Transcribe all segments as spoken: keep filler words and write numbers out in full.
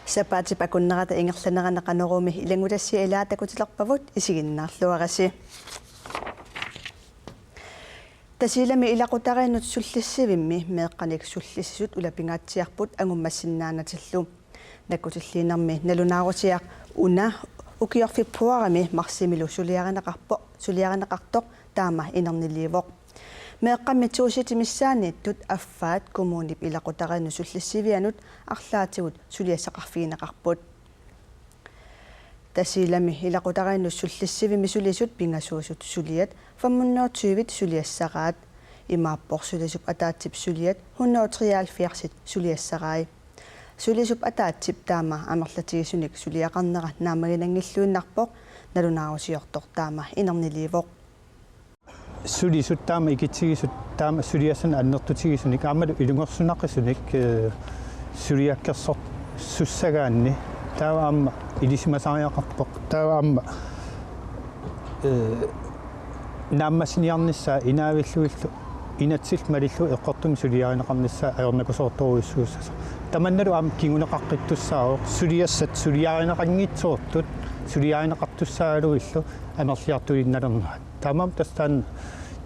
Sapaatip akunnerata ingerlanerani Qanoroomi ilanngutassiat ilaat takutilerpavut, isiginnaarluarisi. Tasiilami ilaqutariinnut sullissivimmi meeqqanik sullissisut ulapingaatsiarput angummassinnaanatillu. Nakkutilliinermi nalunaarusiaq una ukiorfippuarami marsimilu suliarineqarpoq, suliarineqartoq taama inerniliivoq. Meeqqammi tuusitit missaanniittut affaat kommunip ilaqutariinnut sullissivianut arlaatigut suliassaqarfigineqarput. Tasiilami ilaqutariinnut sullissivimmi sulisut pingasuusut suliat femhundrede tyvit suliassaraat. Imaappoq sulisup ataatsip suliat hundrede treoghalvfjerdsit suliassarai. Sulisup ataatsip taama amerlatigisunik suliaqarnera naammaginanngilluinnarpoq, nalunaarusiortoq taama inerniliivoq. Sulisut taama ikitsigisut taama suliassanik annertutigisunik aammalu ilungersunaqisunik, eh, suliakkersorsussagaanni taava aamma ilisimasariaqarpoq. Taava aamma, eh, naammassiniarnissaa inaavillugillu inatsit malillugu eqqortumik suliarineqarnissaa ajornakusoortorujussuussasoq. Tamannalu aamma kinguneqaqqittussaavoq, suliassat suliarineqanngitsoortut suliarineqartussaagaluillu amerliartuinnalernerat. Taamaammat tassa taanna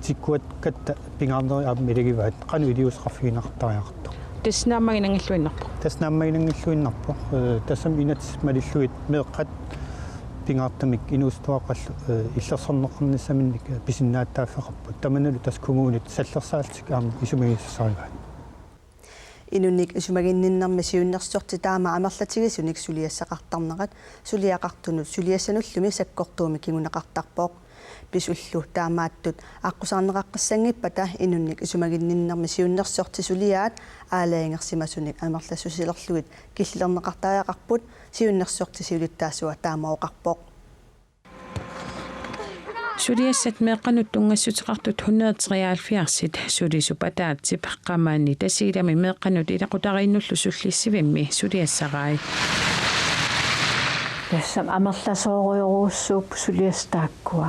tikkuakkatta pingaarnerit aamma ilagivaat qanoq iliuuseqarfigineqartariaqartoq. Tassa naammaginanngilluinnarpoq. Tassa naammaginanngilluinnarpoq. Eh, tassami inatsit malillugit meeqqat pingaartumik inuusuttuaqqallu, eh, illersorneqarnissaminnik, eh, pisinnaatitaaffeqarput. Tamannalu tassa kommunit sallersaallutik aamma isumagisassarivaat. Inunnik isumaginninnermi siunnersortit taama amerlatigisunik suliassaqartarnerat suliaqartunut suliassanullumi sakkortuumik kinguneqartarpoq. Pisullu taamaattut aqqusaarneqaqqissanngippata inunnik isumaginninnermi siunnersortit suliaat aalajangersimasunik amerlassusilerlugit killilerneqartariaqarput, siunnersortit siulittaasua taama oqarpoq. Suliassat meeqqanut tunngassuteqartut hundrede treoghalvfjerdsit sulisup ataatsip qamani Tasiilami meeqqanut ilaqutariinnullu sullissivimmi suliassarai. Tassami amerlasoorujorujussuupput suliassat taakkua.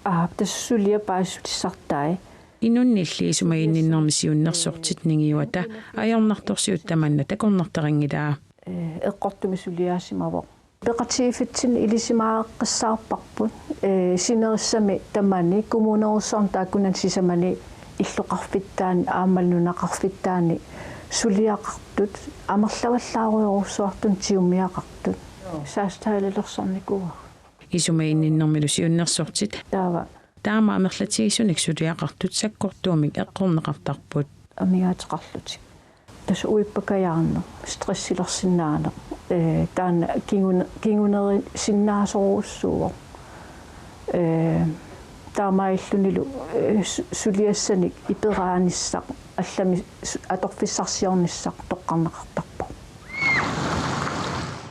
Aap, tassa suliat paasissutissartai. Inunnilli isumaginninnermi siunnersortit ningiuata ajornartorsiut tamanna takornartarinngilaa. Eh, eqqortumik suliaasimavoq. Peqatigiiffitsinni ilisimaaqqissaarparput, eh, sinerissami tamani kommunerujussuarni taakkunani sisamani illoqarfittaani aammalu nunaqarfittaani suliaqartut amerlavallaarujorujussuartut tigummiaqartut. Joo. Saastaalilorsornikuuagut. Isumaginninnermilu siunnersortit. Taava. Taama amerlatigisunik suliaqartut sakkortuumik eqqorneqartarput. Amigaateqarlutik. Tassa uippakajaarneq, stressilersinnaaneq, eh, taanna kingun-, kingunerisinnaassorujussuuvoq. Eh, taamaalillunilu, eh, su-, suliassanik iperaanissaq, allamik su-, atorfissarsiornissaq toqqarneqartarpoq.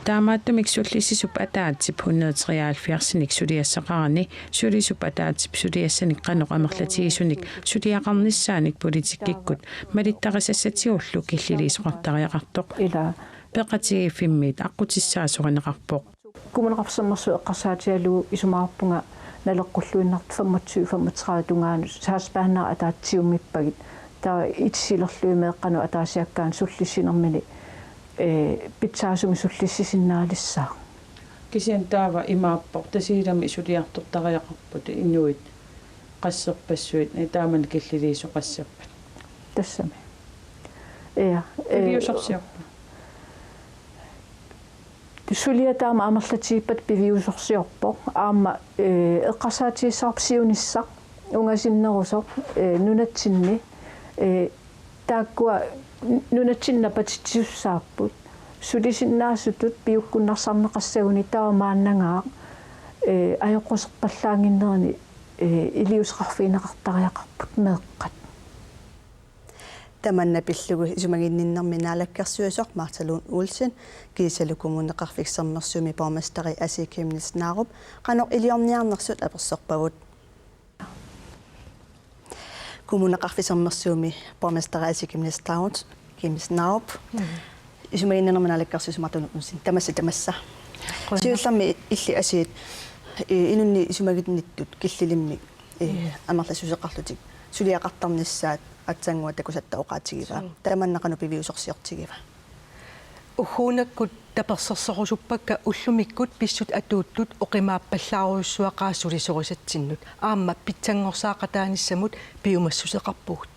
Taamaattumik sullissisup ataatsip hundrede treoghalvfjerdsinik suliassaqarani sulisup ataatsip suliassanik qanoq amerlatigisunik suliaqarnissaanik politikkikkut malittarisassatigullu killiliisoqartariaqartoq. Ila. Peqatigiiffimmiit aqqutissaasorineqarpoq. Kommuneqarfik Sermersuup eqqarsaatigalugu isumaqarpunga naleqqulluinnartoq femogtyve femogtredive tungaanut saassussipaannaq ataatsip tigummippagit. Taava itisilerlugit meeqqanut ataasiakkaanut sullissinermini, eh, pitsaasumik sullissisinnaalissaaq. Kisianni taava imaappoq Tasiilami suliartortariaqarput inuit qasserpassuit, eh, taamani killiliisoqassappat. Tassami. Ja, eh, piviusorsiorpa? Suliat taama amerlatigippat piviusorsiorpoq. Aamma, eh, eqqarsaatigissavara siunissaq ungasinnerusoq, eh, nunatsinni, eh, taakkua n-, nunatsinni napatitsisussaapput. Sulisinnaasutut piukkunnarsarneqassaguni taava maannagaaq, eh, ajoquserpallaannginnerini, eh, iliuuseqarfigineqartariaqarput meeqqat. Tamanna pillugu isumaginninnermi naalakkersuisoq Martha Lund Olsen kiisalu Kommuneqarfik Sermersuumi borgmesteri Asii Chemnitz Narup qanoq iliorniarnersut apersorpavut. Kommuneqarfik Sermersuumi borgmesteri Asii Chemnitz Narup, Chemnitz Narup. Mm. Isumaginninnermi naalakkersuisoq Martha Lund Olsen. Tamassi tamassa. Qujanaq. Siullermik illit Asii, eh, inunnik isumaginnittut killilimmik, eh, ja, amerlassuseqarlutik Suliaqartarnissaat aatsaannguaq takusatta oqaatigivaa. Suu. Tamanna qanoq piviusorsiortigiva? Ugguunakkut tapersersorusuppakka ullumikkut pissutsit atuuttut oqimaappallaarujussuaqaat sulisorisatsinnut. Aamma pitsanngorsaaqataanissamut piumassuseqarpugut.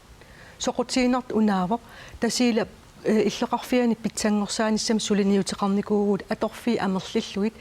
Soqutiginartoq unaavoq, Tasiilap, eh, illoqarfiani pitsanngorsaanissamut suliniuteqarnikuuvugut atorfiit amerlillugit,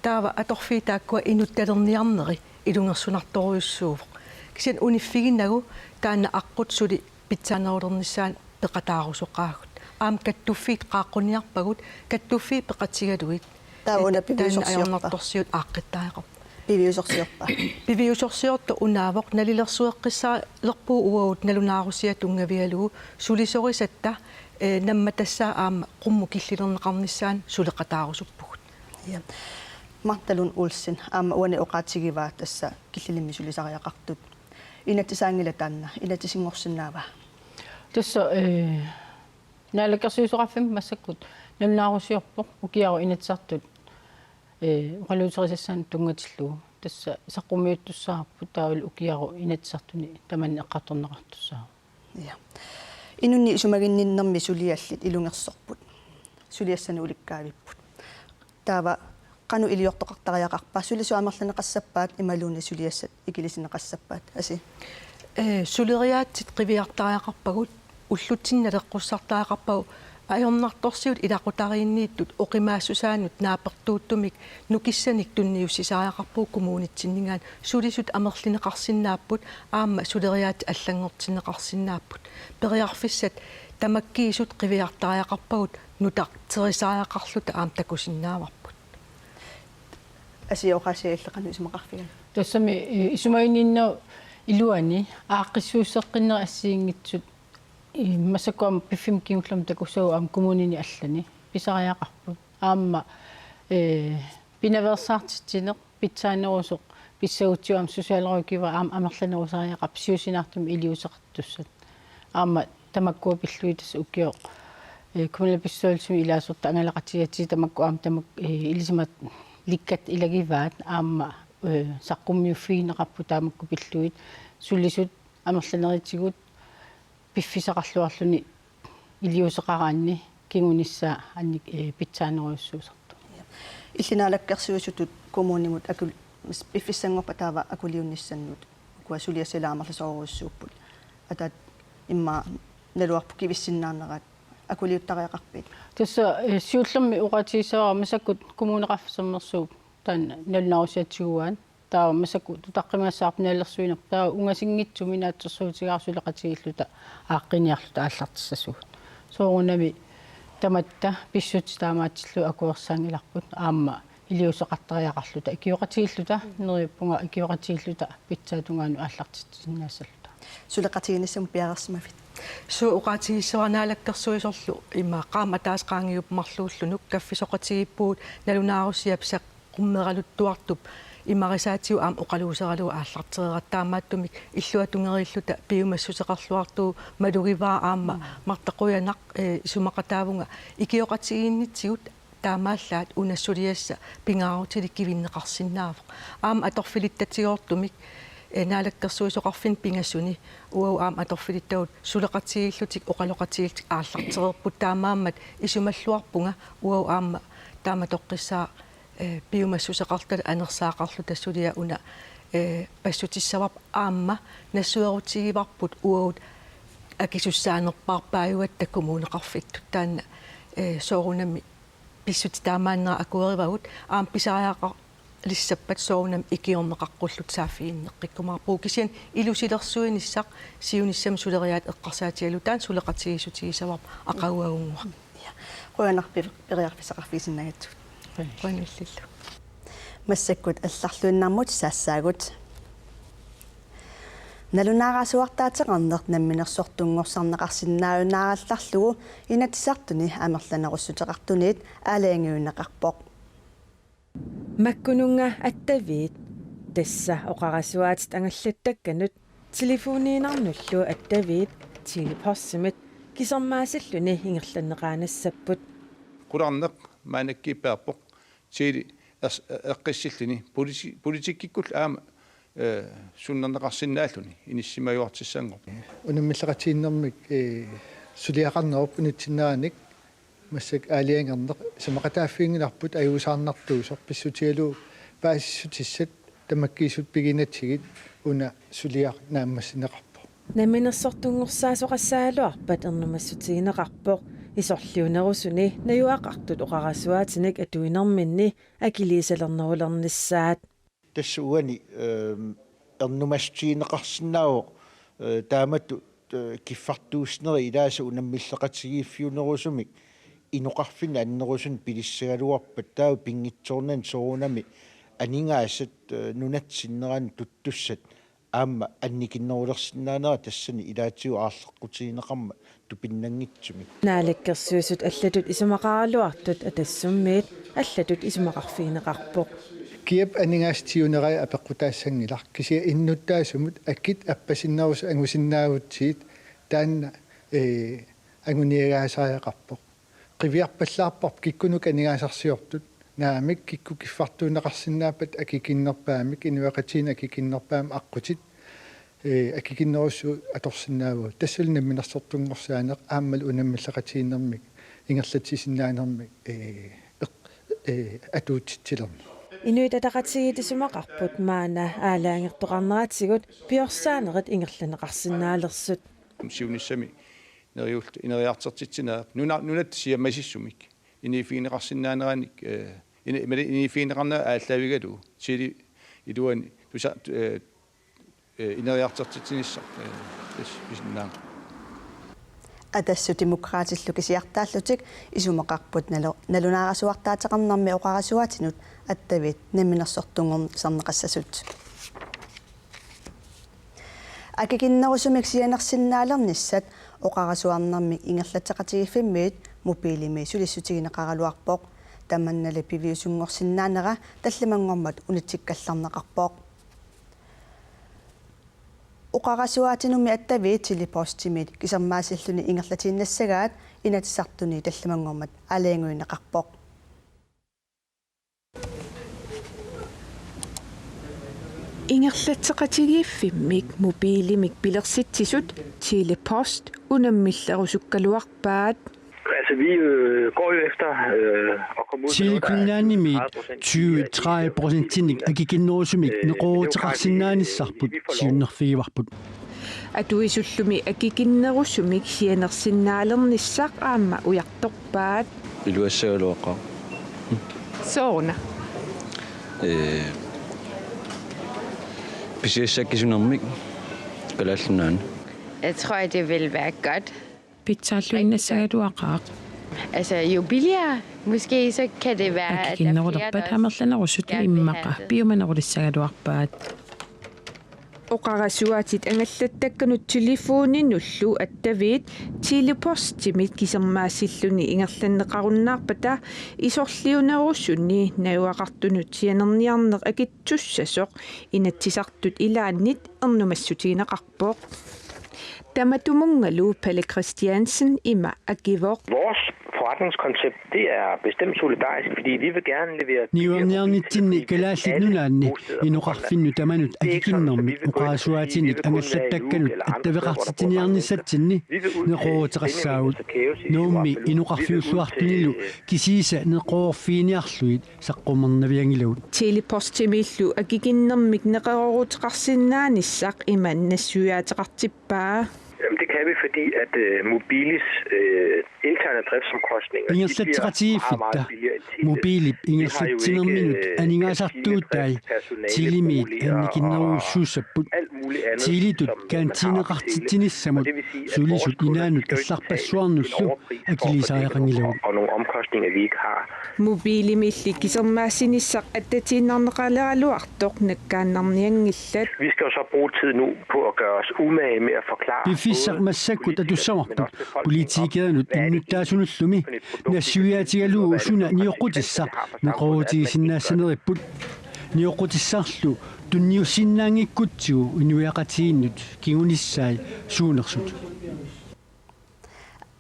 taava atorfiit taakkua inuttalerniarneri ilungersunartorujussuuvoq. Kisianni uniffiginagu taanna aqqut suli pitsaanerulernissaanut peqataarusoqaagut. Aamma kattuffiit qaaqquniarpagut, kattuffiit peqatigalugit. Taava una taanna piviusorsiorpa? Ajornartorsiut aaqqittariaqarpoq. Piviusorsiorpa? Piviusorsiortoq unaavoq, nalilersueqqissaalerpugut uagut nalunaarusiat tunngavigalugu sulisorisatta, eh, nammatassaat aamma qummut killilerneqarnissaanut suleqataarusuppugut. Ja. Martha Lund Olsen, aamma uani oqaatigivaa tassa killilimmik sulisariaqartut. Inatsisaanngilaq taanna, inatsisinngorsinnaava? Tassa, eh, Naalakkersuisoqarfimmi massakkut nalunaarusiorpoq ukiarut Inatsisartut, eh, oqaluuserisassaanut tunngatillugu. Tassa saqqummiuttussaavoq taavalu ukiarut Inatsisartuni tamanna eqqartorneqartussaavoq. Ja. Inunnik isumaginninnermi suliallit ilungersorput. Suliassanik ulikkaavipput. Taava qanoq iliortoqartariaqarpa? Sulisut amerlaneqassappaat imaluunniit suliassat ikilisinneqassappaat? Asi. Eh, suleriaatsit qiviartariaqarpagut, ullutsinni naleqqussartariaqarpagut, ajornartorsiut ilaqutariinniittut oqimaassusaannut naapertuuttumik nukissanik tunniussisariaqarpugut kommunitsinninngaanniit, sulisut amerlineqarsinnaapput, aamma suleriaatsit allanngortinneqarsinnaapput. Periarfissat tamakkiisut qiviartariaqarpagut, nutarterisariaqarluta aamma takusinnaavarput. Asi oqaasiallaqqanut isumaqarfiga. Tassami, eh, isumaginninnerup iluani aaqqissuusseqqinnerit assigiinngitsut, eh, massakkut aamma piffimmi kingullermi takussagut aamma kommunini allani pisariaqarput. Aamma, eh, pinaveersaartitsineq pitsaanerusoq pissagutsigu aamma socialrådgiver aamma amerlanerusariaqarpoq siusinaartumik iliuuseqartussat. Aamma tamakkua pillugit tassa ukioq, eh, kommunalbestyrelsimi ilaasortat angalaqatigiiatit tamakku aamma tamak-, eh, ilisimalikkatta ilagivaat aamma, eh, saqqummiuffigineqarput taamakku pillugit sulisut amerlanerisigut piffissaqarluarluni iliuuseqaraanni kingunissaa annik-, eh, pitsaanerujussuusartoq. Illit naalakkersuisutut kommunimut akul-, piffissanngorpat taava akuliunnissannut ukua suliassat ilaa amerlasoorujussuupput. Ataat immaqa naluarput kivissinnaaneraat akuliuttariaqarpit? Tassa, eh, siullermik oqaatigissavara massakkut Kommuneqarfik Sermersuup taanna nalunaarusiat tiguaat. Taava massakkut tutaqqimassavarput nalilersuinerput. Taava ungasinngitsumik naatsorsuutigaara suleqatigiilluta aaqqiniarluta aallartissasugut. Soorunami tamatta pissutsit taamaatillugit akuersaanngilarput aamma iliuuseqartariaqarluta ikioqatigiilluta, neriuppunga ikioqatigiilluta pitsaata tungaanut aallartitsisinnaassalluta. Suleqatigiinnissamut piareersimavit? Suu, oqaatigissavara naalakkersuisorlu immaqa qaammat ataaseq qaangiuppoq marluullunuk, kaffisoqatigiippugut, nalunaarusiap saqqummeraluttuartup imarisaatigut aamma oqaluuseralugu aallartereerata, taamaattumik illuatungeriilluta piumassuseqarluartugut. Malugivara aamma. Mm. Martha, qujanaq, eh, isumaqataavunga, ikioqatigiinnitsigut taamaallaat una suliassaq pingaarutilik kivinneqarsinnaavoq. Aamma atorfilittatigoortumik, eh, naalakkersuisoqarfinni pingasuni uagut aamma atorfilittagut suleqatigiillutik oqaloqatigiillutik aallartereerput, taamaammat isumalluarpunga uagut aamma taamatoqqissaaq, eh, piumassuseqarluta anersaaqarluta suliaq una, eh, passutissavarput, aamma nassuerutigivarput uagut akisussaanerpaarpaajugatta kommuneqarfittut. Taanna, eh, soorunami pissutsit taamaannerat akuerivagut, aamma pisariaqalissappat soorunami ikiorneqaqqulluta saaffiginneqqikkumaarpugut, kisianni ilusilersuinissaq siunissami suleriaaseq eqqarsaatigalugu taanna suleqatigiissutigissavarput aqaguagunngua. Ja. Qujanaq pe-, periarfissaqarfigisinnaagatsigut. Qujanaq. Qujanaq illillu. Massakkut allarluinnarmut saassaagut. Nalunaarasuartaateqarneq namminersortunngorsarneqarsinnaajunnaarallarlugu Inatsisartuni amerlanerussuteqartuniit aalajangiunneqarpoq. Makkununnga attaviit, tassa oqarasuaatit angallattakkanut telefoniinnarnullu attaviit, Tine Postimit kisermaasilluni ingerlanneqaannassapput. Qularneq maannakkut peerpoq Tine ers-, eqqissilluni politi-, politikkikkullu aamma Ee, sunnerneqarsinnaalluni inissimajuartissanngorpoq. Unammilleqatigiinnermik, ee, suliaqarnerup unitsinnerannik massakkut aalajangerneq isumaqataaffiginngilarput ajuusaarnartuusoq pissutigalugu paasissutissat tamakkiisumik piginatsigit una suliaq naammassineqarpoq. Namminersortunngorsaasoqassagaluarpat ernumassutigineqarpoq isorliunerusuni najugaqartut oqarasuaatinik atuinerminni akiliisalernerulernissaat. Tassa uani, ehm, ernumassutigineqarsinnaavoq, eh, taamatut, eh, kiffartuussinerit ilaasa unammilleqatigiiffiunerusumik inoqarfinni annerusunik pilissagaluarpat taava pinngitsoornani soorunami aningaasat, eh, nunat sinneranut tuttussat aamma annikinnerulersinnaanera tassani ilaatigut aarleqqutigineqarmat tupinnanngitsumik. Naalakkersuisut allatut isumaqaraluartut Atassummiit allatut isumaqarfigineqarpoq. Kiap aningaasat siunerai apeqqutaassanngilaq, kisianni innuttaasumut akit appasinnerusut angusinnaagutsigit taanna, ee, anguniagaasariaqarpoq. Qiviarpallaarparput kikkunuku aningaasarsiortut, naamik, kikkut kiffartuunneqarsinnaappat akikinnerpaamik, inuiaqatigiinni akikinnerpaamik aqqutit, ee, akikinnerusut atorsinnaavagut. Tassalu namminersortunngorsaaneq aammalu unammilleqatigiinnermik ingerlatsisinnaanermik, ee, eq-, ee, atuutitsilerneq. Inuit Ataqatigiit isumaqarput maanna aalajangertoqarneratigut piorsaanerit ingerlanneqarsinnaalersut. Siunissami neriul-, ineriartortitsineq nuna-, nunatta siammasissumik inuuffigineqarsinnaaneranik, ee, ini-, imali inuuffigineqarnera aallaavigalugu Chile iluani tusa-, ee, ee, ineriartortitsinissaq, ee, tassa pisinnaavoq. Atassut Demokraatillu kisiartaallutik isumaqarput nalu-, nalunaarasuartaateqarnermi oqarasuaatinut attaviit namminersortunngorneqassasut. Akikinnerusumik sianersinnaalernissat oqarasuarnermik ingerlatseqatigiiffimmiit mobiilimi sulissutigineqaraluarpoq. Tamannali piviusunngorsinnaanera tallimanngormat unitsikkallarneqarpoq. Oqarasuaatinummi attaviit Tele-Postimit kisermaassilluni ingerlatiinnassagaat Inatsisartuni tallimanngormat aalajangiunneqarpoq. Ingerlatseqatigiiffimmik mobiilimik pilersitsisut Tele-Post unammillerusukkaluarpaat. Altså, vi, øh, går jo efter, øh, at komme ud med noget, der er Tele Greenlandimi tyve-tredive procentinnik akikinnerusumik neqerooruteqarsinnaanissarput siunnerfigivarput. Atuisullumi akikinnerusumik sianersinnaalernissaq aamma ujartorpaat. Iluassagaluaqaaq. Sooruna? Ee, pisiassakkisunnermik Kalaallit Nunaanni. Jeg tror, det vil være godt. Pitsaalluinnassagaluaqaaq. Altså, jo billigere, måske, så kan det være, at der er flere, der også gerne vil have det. Akikinnerusuppat amerlanerusut immaqa piumanerulissagaluarpaat. Oqarasuaatit angallattakkanut telefoninullu attaviit Tele-Postimit kisermaassilluni ingerlanneqarunnaarpata isorliunerusuni najugaqartunut sianerniarneq akitsussasoq Inatsisartut ilaannit ernumassutigineqarpoq. Tamatumunngalu Palle Christiansen ima akivoq. Vores forretningskoncept, det er bestemt solidarisk, fordi vi vil gerne levere billigere mobiltelefoni til alle bosteder på Grønland. Niuerniarnitsinni Kalaallit Nunaanni inoqarfinnut tamanut akikinnermik oqarasuaatinik angallattakkanut attaveqartitsiniarnissatsinni neqerooruteqassaagut. Nuummi inoqarfiulluartunilu kisiisa neqeroorfiginiarlugit saqqummernavianngilagut. Tele-Postimiillu akikinnermik neqerooruteqarsinnaanissaq ima nassuiaateqartippaa. Jamen, det kan vi, fordi at, øh, Mobilis, øh, interne driftsomkostninger, de bliver meget, meget billigere end Tele. Ingerlatseqatigiiffitta mobiilip ingerlatsinerminut aningaasartuutai Telemiit annikinnerujussuussapput. Telitut kantiineqartitsinissamut sulisut inaannut allarpassuarnullu akiliisariaqanngilagut. Og nogle omkostninger, vi ikke har. Mobiilimiilli kisermaassinissaq attatiinnarneqaleraluartoq nakkaannarnianngillat. Vi skal jo så bruge tid nu på at gøre os umage med at forklare. Piffissaq massakkut atussavarput politikerinut innuttaasunullumi nassuiaatigalugu suna nioqqutissaq neqeroorutigisinnaassaneripput. Nioqqutissarlu tunniussinnaanngikkutsigu inuiaqatigiinnut kingunissai suunersut.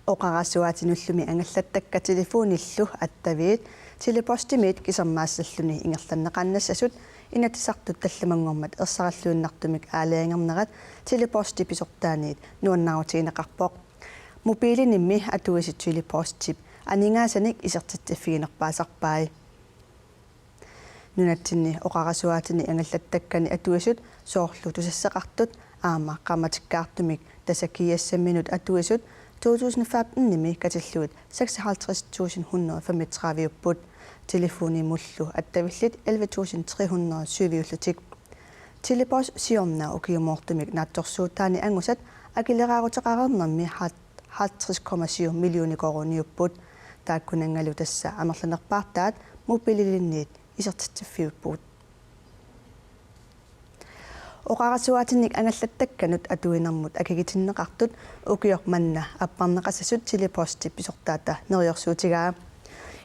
Oqarasuaatinullumi angallattakkat telefonillu attaviit Tele-Postimiit kisermaassilluni ingerlanneqaannassasut Inatsisartut tallimanngormat ersaralluinnartumik aalajangernerat Tele-Posti pisortaaniit nuannaarutigineqarpoq. Mobilinimmi atuisut Tele-Postip aningaasanik isertitsiffiginerpaasarpai. Nunatsinni oqarasuaatini angallattakkani atuisut soorlu tusassaqartut aamma qaammatikkaartumik tasakiassaminut atuisut to tusind femtenimi katillugit seksoghalvtreds tusind hundrede femogtredive-upput. Telefonimullu attavillit elleve tusind tre hundrede syviullutik. Tele-Post siorna ukiumoortumik naatsorsuutaani angusat akileraaruteqareernermi halvtreds komma syv millioner koruuniupput. Taakkunanngalu tassa amerlanerpaartaat mobililinniit isertitsiffiupput. Oqarasuaatinik angallattakkanut atuinermut akigitinneqartut ukioq manna apparneqassasut Tele-Postip pisortaata neriorsuutigaa.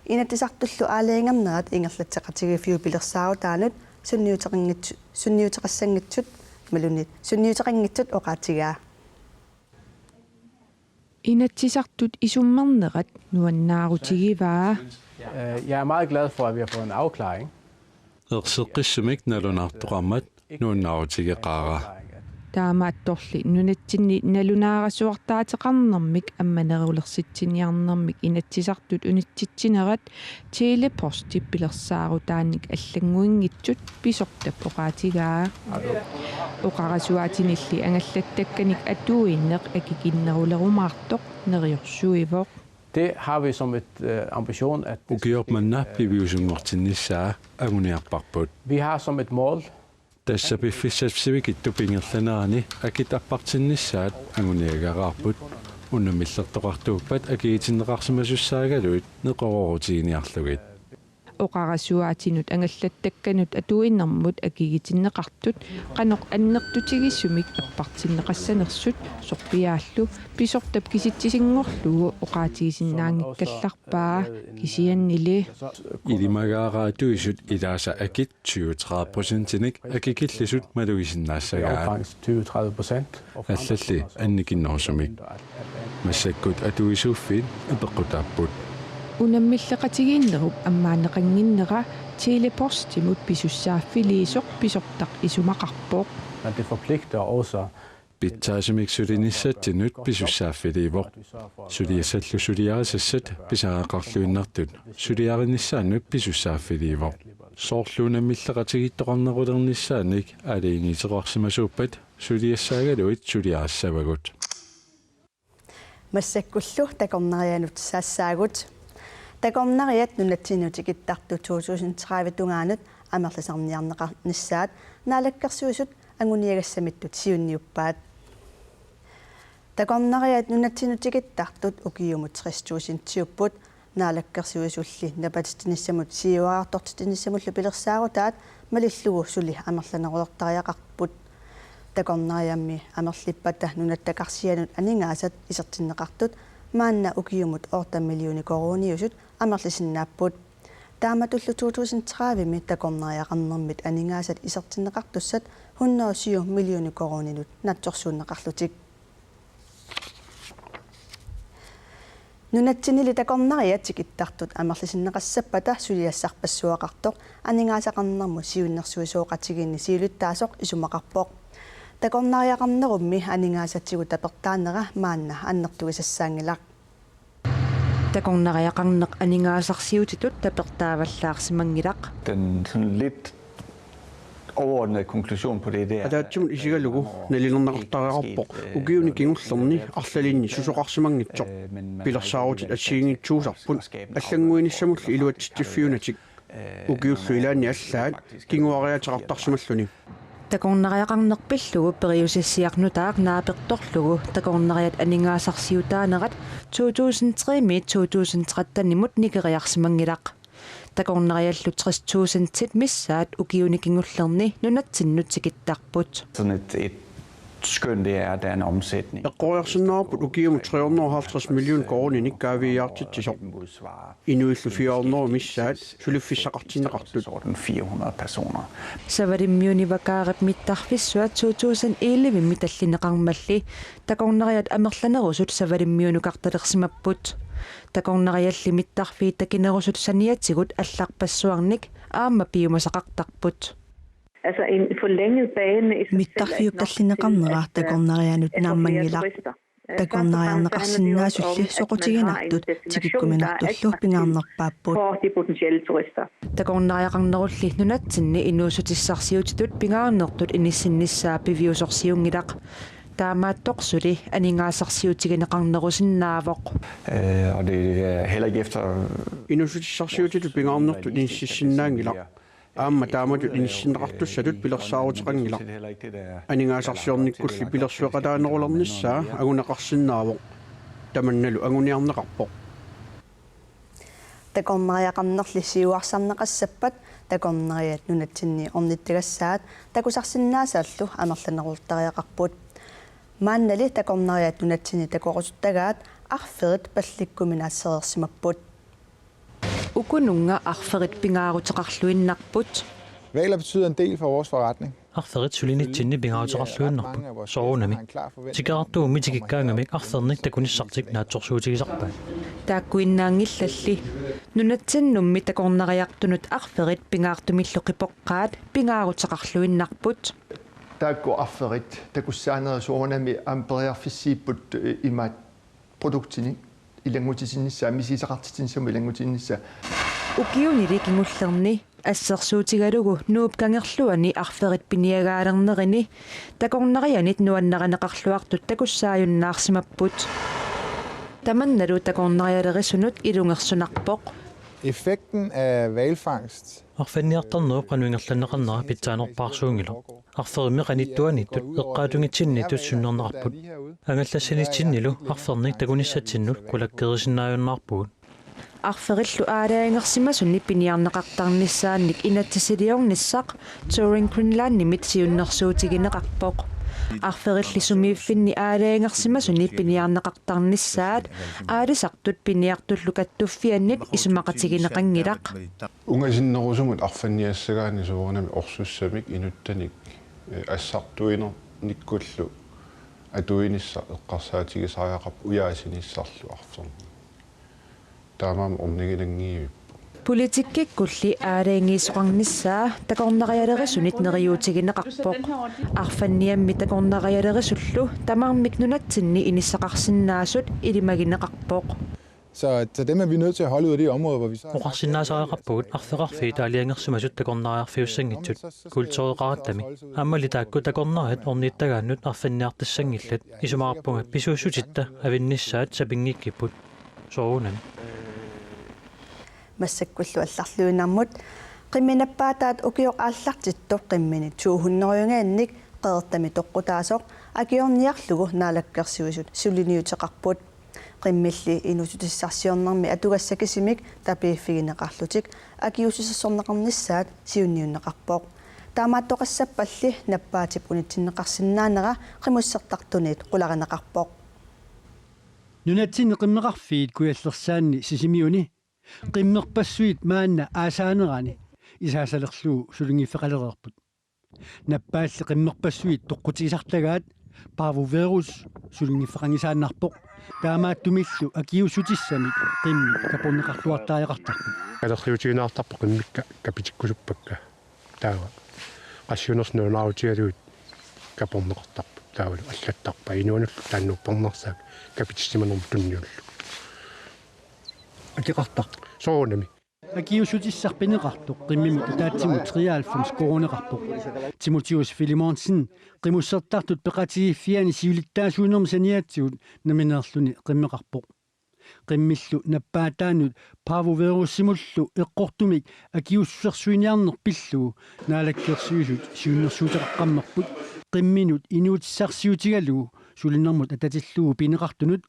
Inatsisartullu aalajangernerat ingerlatseqatigiiffiup pilersaarutaanut sunniuteqanngitsu-, sunniuteqassanngitsut, imaluunniit sunniuteqanngitsut oqaatigaa. Inatsisartut isummernerat nuannaarutigivaa. Øh, jeg er meget glad for, at vi har fået en afklaring. Erseqqissumik nalunaartoqarmat nuannaarutigeqaara. Taamaattorli nunatsinni nalunaarasuartaateqarnermik ammanerulersitsiniarnermik Inatsisartut unitsitsinerat Tele-Postip pilersaarutaannik allannguinngitsut pisortap oqaatigaa. Oqarasuaatinilli angallattakkanik atuineq akikinnerulerumaartoq neriorsuivoq. Det har vi som et, øh, ambition, at ukioq manna piviusunngortinnissaa anguniarparput. Vi har som et mål. Tassa piffissap sivikitsup ingerlanerani akit appartinnissaat anguniagaraarput. Unammillertoqartuuppat akigitinneqarsimasussaagaluit neqeroorutiginiarlugit. Oqarasuaatinut angallattakkanut atuinermut akigitinneqartut qanoq annertutigisumik appartinneqassanersut sorpiaallu pisortap kisitsisinngorlugu oqaatigisinnaanngikkallarpaa kisiannili. Ilimagaara atuisut ilaasa akit tyve-tredive procentinik akikillisut malugisinnaassagaat. Tyve-tredive procent. Allalli annikinnerusumik. Massakkut atuisuuffiit apeqqutaapput. Unammilleqatigiinnerup ammaanneqannginnera Tele-Postimut pisussaaffiliisoq pisortaq isumaqarpoq. Men det forpligter også. Pitsaasumik sulinissatsinnut pisussaaffiliivoq. Suliassallu suliarisassat pisariaqarluinnartut suliarinissaannut pisussaaffiliivoq. Soorlu unammilleqatigiittoqarnerulernissaanik aalajangiisoqarsimasuuppat suliassaagaluit suliarissavagut. Massakkullu takornarianut saassaagut. Takornariat nunatsinnut tikittartut to tusind tredive tungaanut amerlisarniarneqarnissaat Naalakkersuisut anguniagassamittut siunniuppaat. Takornariat nunatsinnut tikittartut ukiumut tres tusindiupput. Naalakkersuisulli napatitsinissamut siuariartortitsinissamullu pilersaarutaat malillugu suli amerlanerulertariaqarput. Takornariammi amerlippata nunatta karsianut aningaasat isertinneqartut maanna ukiumut otte millioner koruuniusut amerlisinnaapput. Taamatullu to tusind tredive-mi takornariaqarnermit aningaasat isertinneqartussat hundrede og syv millioner koruuninut naatsorsuunneqarlutik. Nunatsinnili takornariat tikittartut amerlisinneqassappata suliassarpassuaqartoq aningaasaqarnermut siunnersuisoqatigiinni siulittaasoq isumaqarpoq. Takornariaqarnerummi aningaasatigut tapertaanera maanna annertugisassaanngilaq. Takornariaqarneq aningaasarsiutitut tapertaavallaarsimanngilaq. Den sådan lidt overordnede konklusion på det, det er, at, øh, mange år er sket, øh, noget, der er gået, øh, men, øh, man har ikke kunnet, øh, skabe, øh, afbødning på det. Ukiuni kingullerni arlallit nalilerneqartariaqarpoq ukiuni kingullerni allalinnit susoqarsimannginnissaq. Pilersaarutit assigiinngitsuusarput allanngorinissamullu iluatsitsiffiunatik. Takornariaqarneq pillugu periusissarsiornutaaq naapertorlugu takornariat aningaasarsiutaanerat to tusind tre-miit to tusind tretten-imut nikeriarsimanngilaq. Takornariallu tres tusindit missaat ukiuni kingullerni nunatsinnut tikittarput. Sådan et, et skøn, det er, at der er en omsætning. Eqqoriarsinnaavarput ukiumut tre hundrede og halvtreds millioner koruuninik kaaviiaartitsisoq. Inuillu fire hundrede missaat suliffissaqartinneqartut. Sådan fire hundrede personer. Savalimmiuni Vakaarip mittarfissuat to tusind elleve-mi tallineqarmalli takornariat amerlanerusut savalimmiunukartalersimapput. Takornarialli mittarfiit takinerusut saniatigut allarpassuarnik aamma piumasaqartarput. Altså en forlænget bane i sig selv er ikke nok til, at, Mittarfiuttallinneqarnera takornarianut naammanngilaq. Takornariarneqarsinnaasulli soqutiginartut tikikkuminartullu pingaarnerpaapput. Får de potentielle turister. Takornariaqarnerulli nunatsinni inuussutissarsiutitut pingaarnertut inissinnissaa piviusorsiunngilaq. Taamaattoq suli aningaasarsiutigineqarnerusinnaavoq. Øh, og det er heller ikke efter... Inuussutissarsiutitut pingaarnertut inissinnissaanngilaq. Aamma taamatut inissinneqartussatut pilersaaruteqanngilaq. Aningaasarsiornikkulli pilersueqataanerulernissaa anguneqarsinnaavoq. Tamannalu anguniarneqarpoq. Takornariaqarnerli siuarsarneqassappat takornariat nunatsinni ornittagassaat takusarsinnaasaallu amerlanerulertariaqarput. Maannali takornariat nunatsinni takorusuttagaat arferit pallikkuminaasereersimapput. Ukununnga arferit pingaaruteqarluinnarput. Hvaler betyder en del for vores forretning. Arferit sulinitsinni pingaaruteqarluinnarput. Soorunami. Tikerartuummi tikikkaangamik arfernik takunissartik naatsorsuutigisarpaat. Taakkuinnaanngillalli. Nunatsinnummi takornariartunut arferit pingaartumillu qipoqqaat pingaaruteqarluinnarput. Taakku arferit takussaanerit soorunami aamma periarfissiipput, eh, imaat produktinik ilanngutitinnissaa, misigisaqartitsinissamut ilanngutitinnissaa. Ukiunili kingullerni assersuutigalugu Nuup Kangerluani arferit piniagaalernerini takornarianit nuannarineqarluartut takussaajunnaarsimapput. Tamannalu takornarialerisunut ilungersunarpoq. Effekten af hvalfangst. Arfanniartarnerup qanoq ingerlanneqarnera pitsaanerpaarsuunngilaq. Arferimmi qanittuaniittut eqqaatungitsinnitut sunnerneqarput. Angallassanitsinnilu arfernik takunissatsinnut qulakkeerisinnaajunnaarpugut. Arferillu aalajangersimasuni piniarneqartarnissaannik inatsisiliornissaq Touring Greenlandimit siunnersuutigineqarpoq. Arferilli sumiiffinni aalajangersimasuni piniarneqartarnissaat aalisartut piniartullu kattuffiannit isumaqatigineqanngilaq. Ungasinnerusumut arfanniassagaanni soorunami orsussamik inuttanik, eh, assartuinernikkullu atuinissaq eqqarsaatigisariaqarpoq ujaasinissarlu arfernik. Taamaammat orniginanngivipput. Politikkikkulli aalajangiisoqarnissaa takornarialerisunit neriuutigineqarpoq. Arfanniammi takornarialerisullu tamarmik nunatsinni inissaqarsinnaasut ilimagineqarpoq. Så, så dem er vi nødt til at holde ud af de områder, hvor vi så... Oqarsinnaasariaqarpugut arfeqarfiit aalajangersimasut takornariarfiussanngitsut kultureqarattami. Aammali taakku takornariat ornittagaannut arfanniartassanngillat, isumaqarpunga pisuussutitta avinnissaat sapinngikkipput. Soorunami. Massakkullu allarluinnarmut. Qimminappaataat ukioq aallartittoq qimmini to hundrede-ngaannik Qeqertami toqqutaasoq akiorniarlugu Naalakkersuisut suliniuteqarput. Qimmilli inuussutissarsiornermi atugassaq kisimik tapiiffigineqarlutik akiuussusersorneqarnissaat siunniunneqarpoq. Taamaattoqassappalli nappaatip unitsinneqarsinnaanera qimussertartunit qularineqarpoq. Nunatsinni qimmeqarfiit Kujallersaanni Sisimiuni qimmerpassuit maanna aasaanerani isaasalerlugu sulinngiffeqalereerput. Nappaalli qimmerpassuit toqqutigisartagaat parvovirus sulinngiffeqanngisaannarpoq. Taamaattumillu akiuussutissamik qimmit kaporneqarluartariaqartarput. Kalerriutigineqartarpoq qimmikka kapitikkusuppakka. Taava qassiunersut nalunaarutigalugit kaporneqartarput. Taavalu allattarpai inuanullu taanna uppernarsaagut kapitissimanermut tunniullugu. Akeqartarpoq. Soorunami. Akiuussutissaq pineqartoq qimmimut ataatsimut treoghalvfems koruuneqarpoq. Timotheus Filemonsen qimussertartut peqatigiiffiani siulittaasuunermi saniatigut nammineerluni qimmeqarpoq. Qimmillu nappaataannut parvovirusimullu eqqortumik akiuussusersuiniarneq pillugu Naalakkersuisut siunnersuuteqaqqammerput. Qimminut inuutissarsiutigalugu sulinermut atatillugu pineqartunut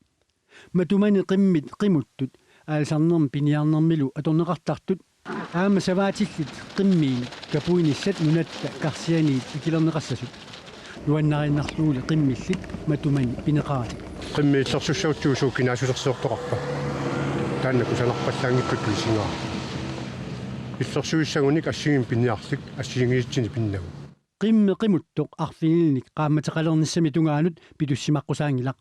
matumani qimmit qimuttut aalisarnermi piniarnermilu atorneqartartut aamma savaatillit qimmiinik kapuinissat nunatta karsianiit akilerneqassasut. Nuannariinnarluguli qimmillit matumani pineqaratik. Qimmit illersussagutsigit suut kinaassusersiortoqarpa? Taanna kusanarpallaanngitsunik isigaara. Illersuissagunik assigiimmik piniarlik assigiinngisitsinik pinnagu. Qimmit qimuttoq arfinilinnik qaammateqalernissami tungaanut pitussimaqqusaanngilaq.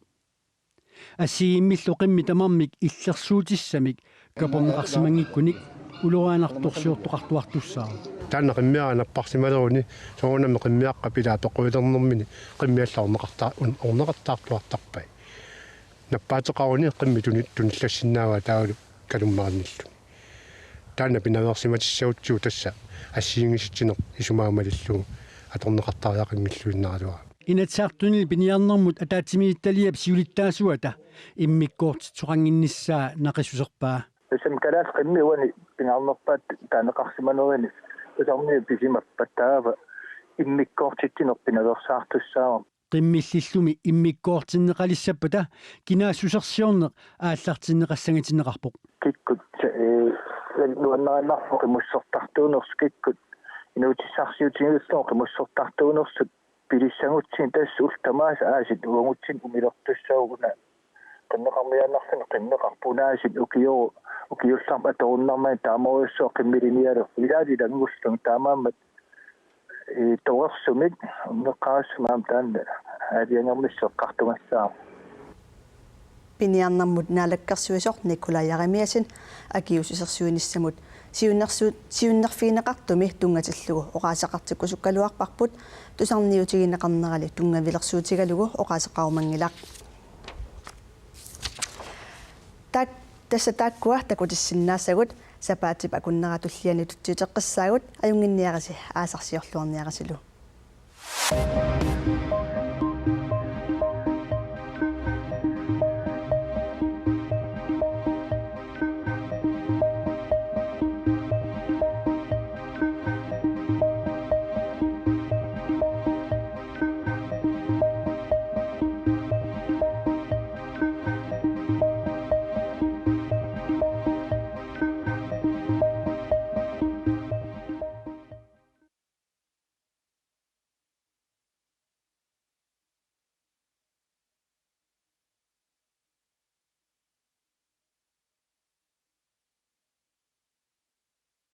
Assigiimmillu qimmit tamarmik illersuutissamik kaporneqarsimanngikkunik. ulorianartorsiortoqartuartussaavoq. Taanna qimmiara napparsimaleruni soorunami qimmiaqqap ilaa peqquilernermini qimmiallat orneqarta-, un-, orneqartaartuartarpaat. Nappaateqaruni qimmit tuni-, tunillassinnaavaat taavalu kalummarinilluni. Taanna pinaveersimatissagutsigu tassa assigiinngisitsinera isumaga malillugu atorneqartariaqanngilluinnaraluarami. Inatsisartunili piniarnermut ataatsimiititaliap siulittaasuata immikkoortitsisoqannginnissaa naqissuserpaa. Tassami kalaallit qimmit uani pingaarnerpaat taaneqarsimanerini tusarniat pisimappat taava immikkoortitsineq pinaveersaartussaavaa. Qimmillillumi immikkoortinneqalissappata kinaassusersiorneq aallartinneqassangatinneqarpoq. Kikkut, ee, nuannariinnarpoq qimussertartuunersut, kikkut inuutissarsiutigillugu qimussertartuunersut pilissagutsigit tassa ullut tamaasa aasiit uagutsinnut umilertussaavoq una. Qimmeqarmiaannarluni qimmeqarpoq una aasiit ukioq, ukiullarput atorunnarmagit taamaruissaaq qimmilinialerpoq. Ilaalu ilanngullugit taamaammat ee, torersumik unneqqarissumik aamma taanna aalajangernissaa eqqartugassaaq. Piniarnermut naalakkersuisoq Nikolaj Jeremiassen akiuussusersuinissamut siunnersu-, siunnerfigineqartumi tunngatillugu oqaaseqartikkusukkaluarparput tusarniutigineqarnerali tunngavilersuutigalugu oqaaseqarumanngilaq. Tak-, tassa taakkua takutissinnaasagut sapaatip akunnera tulliani tutsiuteqqissaagut, ajunnginniarisi aasarsiorluarniarisilu.